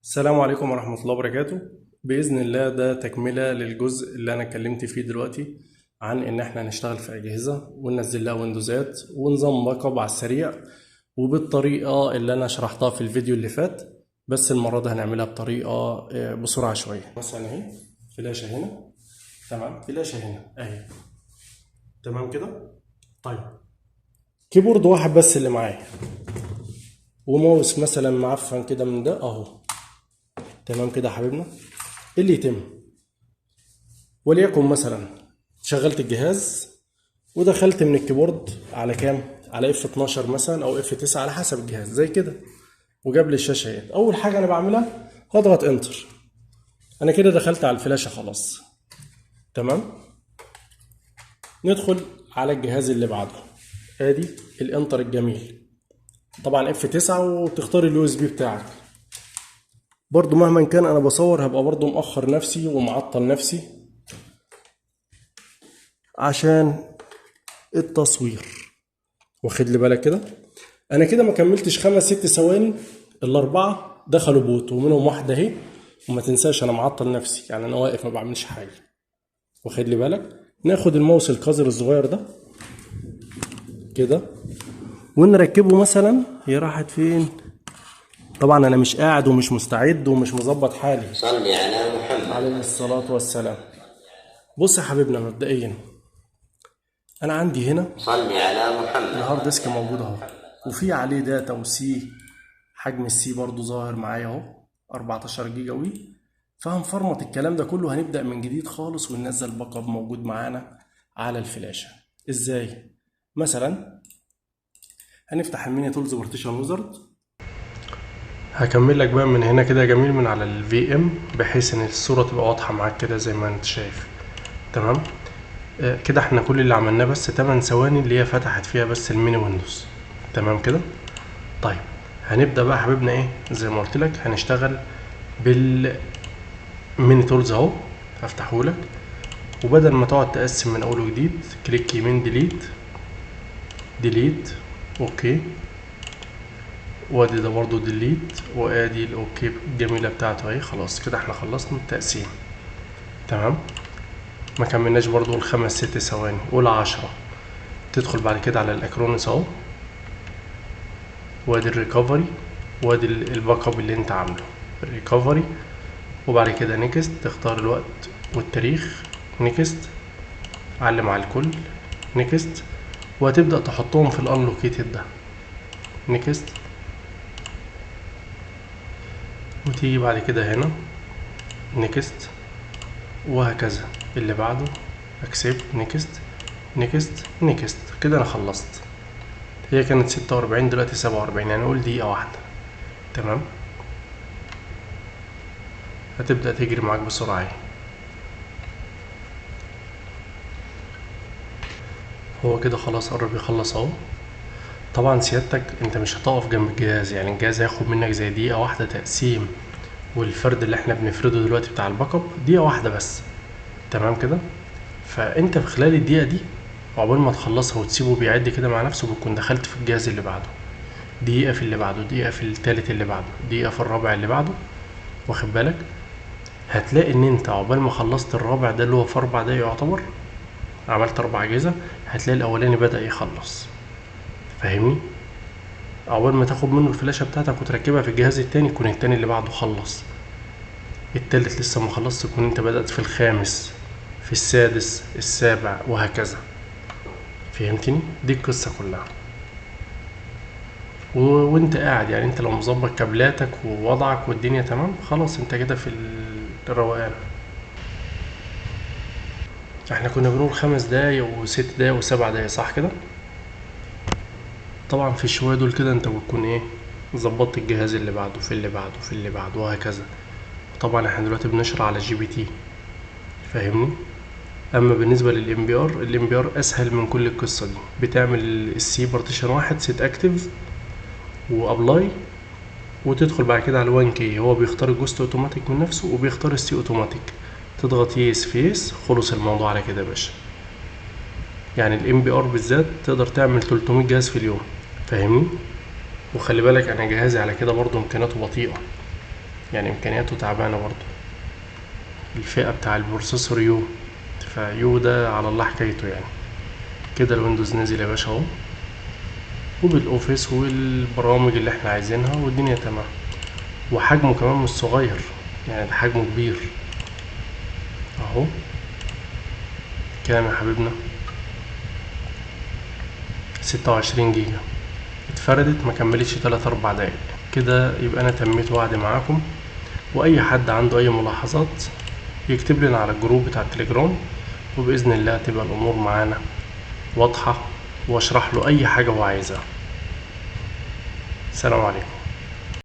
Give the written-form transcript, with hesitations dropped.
السلام عليكم ورحمة الله وبركاته. بإذن الله ده تكملة للجزء اللي أنا اتكلمت فيه دلوقتي عن إن إحنا هنشتغل في أجهزة وننزل لها ويندوزات ونظام backup على السريع وبالطريقة اللي أنا شرحتها في الفيديو اللي فات، بس المرة دي هنعملها بطريقة بسرعة شوية. مثلا أهي فلاشة هنا، تمام، فلاشة هنا أهي، تمام كده. طيب keyboard واحد بس اللي معايا وماوس مثلا معفن كده من ده أهو، تمام كده يا حبيبنا. ايه اللي يتم؟ وليكن مثلا شغلت الجهاز ودخلت من ال keyboard على كام؟ على F 12 مثلا او F 9 على حسب الجهاز زي كده، وجاب لي الشاشة اهي. اول حاجة انا بعملها هضغط enter، انا كده دخلت على الفلاشه خلاص، تمام. ندخل على الجهاز اللي بعده، ادي ال enter الجميل، طبعا F 9 وتختار ال USB بتاعك. برضو مهما كان انا بصور هبقى برضو مؤخر نفسي ومعطل نفسي عشان التصوير، واخد لي بالك كده. انا كده ما كملتش 5 6 ثواني، الاربعة دخلوا boot ومنهم واحدة اهي. وما تنساش انا معطل نفسي، يعني انا واقف ما بعملش حاجة، واخد لي بالك. ناخد الماوس القذر الصغير ده كده ونركبه مثلا. هي راحت فين؟ طبعا انا مش قاعد ومش مستعد ومش مظبط حالي. صلي على محمد عليه الصلاة والسلام. بص يا حبيبنا، مبدئيا انا عندي هنا صلي على محمد ال hard disk موجود اهو، وفي عليه data و C، حجم ال C برضو ظاهر معايا اهو 14 جيجا وي. فهنفرمط الكلام ده كله، هنبدأ من جديد خالص وننزل backup موجود معانا على الفلاشة. ازاي؟ مثلا هنفتح ال MiniTools Partition Wizard. هكمل لك بقى من هنا كده يا جميل، من على ال VM، بحيث ان الصورة تبقى واضحة معاك كده زي ما انت شايف، تمام. كده احنا كل اللي عملناه بس 8 ثواني اللي هي فتحت فيها بس ال mini Windows، تمام كده. طيب هنبدأ بقى حبيبنا ايه، زي ما قلت لك هنشتغل بال MiniTools اهو، هفتحهولك. وبدل ما تقعد تقسم من اول وجديد، click يمين delete delete okay، وادي ده برضو delete، وادي ال okay الجميلة بتاعته اهي. خلاص كده احنا خلصنا التقسيم، تمام. ما كملناش برضو الخمس ست ثواني، قول 10. تدخل بعد كده على ال Acronis اهو، وادي ال recovery، وادي ال backup اللي انت عامله ال recovery، وبعد كده next، تختار الوقت والتاريخ next، علم على الكل next، وهتبدأ تحطهم في ال unallocated ده next، وتيجي بعد كده هنا next، وهكذا. اللي بعده accept next next next. كده انا خلصت. هي كانت 46 دلوقتي 47، يعني قول دقيقة واحدة، تمام. هتبدأ تجري معاك بسرعة اهي. هو كده خلاص قرب يخلص اهو. طبعا سيادتك انت مش هتقف جنب الجهاز، يعني الجهاز هياخد منك زي دقيقة واحدة تقسيم، والفرد اللي احنا بنفرده دلوقتي بتاع ال backup دقيقة واحدة بس، تمام كده. فانت في خلال الدقيقة دي عقبال ما تخلصها وتسيبه بيعد كده مع نفسه، بتكون دخلت في الجهاز اللي بعده، دقيقة في اللي بعده، دقيقة في التالت اللي بعده، دقيقة في الرابع اللي بعده، واخد بالك. هتلاقي ان انت عقبال ما خلصت الرابع ده اللي هو في 4 دقايق يعتبر عملت 4 اجهزة، هتلاقي الاولاني بدأ يخلص، فاهمني؟ عقبال ما تاخد منه الفلاشة بتاعتك وتركبها في الجهاز التاني يكون التاني اللي بعده خلص، التالت لسه ما خلصش يكون انت بدأت في الخامس، في السادس، السابع، وهكذا. فهمتني؟ دي القصة كلها. وانت قاعد، يعني انت لو مظبط كابلاتك ووضعك والدنيا تمام، خلاص انت كده في الروقان. احنا كنا بنقول 5 دقايق و6 دقايق و7 دقايق، صح كده؟ طبعا في الشوية دول كده انت بتكون ايه، ظبطت الجهاز اللي بعده في اللي بعده في اللي بعده وهكذا. طبعا احنا دلوقتي بنشرح على GPT، فاهمني؟ اما بالنسبة لل MBR، ال MBR اسهل من كل القصة دي. بتعمل ال C partition 1 set active و apply، وتدخل بعد كده على 1 K، هو بيختار ال guest اوتوماتيك من نفسه وبيختار ال C اوتوماتيك، تضغط yes في yes، خلص الموضوع على كده يا باشا. يعني ال MBR بالذات تقدر تعمل 300 جهاز في اليوم، فاهمني؟ وخلي بالك انا جهازي على كده برضو امكانياته بطيئه، يعني امكانياته تعبانة برضو. الفئة بتاع ال processor U، ف U ده على الله حكايته يعني. كده ال Windows نزل يا باشا اهو، وبال Office والبرامج اللي احنا عايزينها والدنيا تمام. وحجمه كمان مش صغير يعني، ده حجمه كبير اهو. كام يا حبيبنا؟ 26 جيجا. اتفردت ما كملتش 3-4 دقايق كده. يبقى انا تميت وعدي معاكم، واي حد عنده اي ملاحظات يكتب لنا على ال group بتاع التليجرام، وباذن الله تبقى الامور معانا واضحة، واشرح له اي حاجة هو عايزها. سلام عليكم.